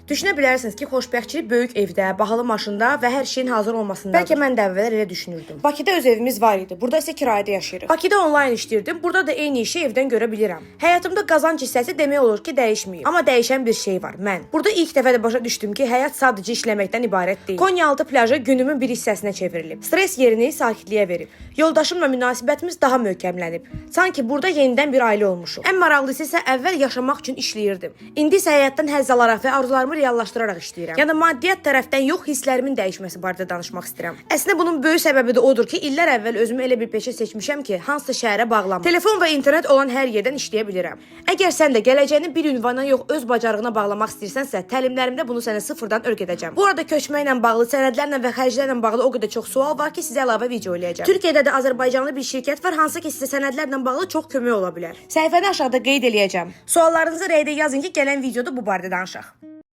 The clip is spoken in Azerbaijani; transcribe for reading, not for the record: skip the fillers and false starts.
Düşünə bilərsiniz ki, xoşbəxtçilik böyük evdə, bahalı maşında və hər şeyin hazır olmasındadır. Bəlkə mən də əvvəllər elə düşünürdüm. Bakıda öz evimiz var idi. Burada isə kirayədə yaşayırıq. Bakıda onlayn işləyirdim. Burada da eyni işi evdən görə bilirəm. Həyatımda qazanc hissəsi demək olur ki, dəyişməyib. Amma dəyişən bir şey var, mən. Burada ilk dəfə də başa düşdüm ki, həyat sadəcə işləməkdən ibarət deyil. Konyaaltı plajı günümün bir hissəsinə çevrilib. Stres yerini sakitliyə verib. Yoldaşımla münasibətimiz daha möhkəmlənib. Sanki burada yenidən bir ailə olmuşuq. Ən maraqlısı isə əvvəl yaşamaq üçün işləyirdim. İndi isə həyatdan həzz alaraq və arzularımı reallaşdıraraq işləyirəm. Yəni maddiyyat tərəfdən yox, hisslərimin dəyişməsi barədə danışmaq istəyirəm. Əslində bunun böyük səbəbi də odur ki, illər əvvəl özümü elə bir peşə seçmişəm ki, hansısa şəhərə bağlanmıram. Telefon və internet olan hər yerdən işləyə bilirəm. Əgər sən də gələcəyini bir ünvana yox, öz bacarığına bağlamaq istəyirsənsə, təlimlərimdə bunu sənə sıfırdan öyrədəcəm. Bu arada köçməklə bağlı, sənədlərlə və xərclərlə bağlı o qədər çox sual var ki, sizə əlavə video eləyəcəm. Türkiyədə də azərbaycanlı bir şirkət var, hansı ki sizə sənədlərlə bağlı çox kömək ola bilər. Səhifəni aşağıda qeyd eləyəcəm. Suallarınızı rəydə yazın ki, gələn videoda bu barədə danışaq.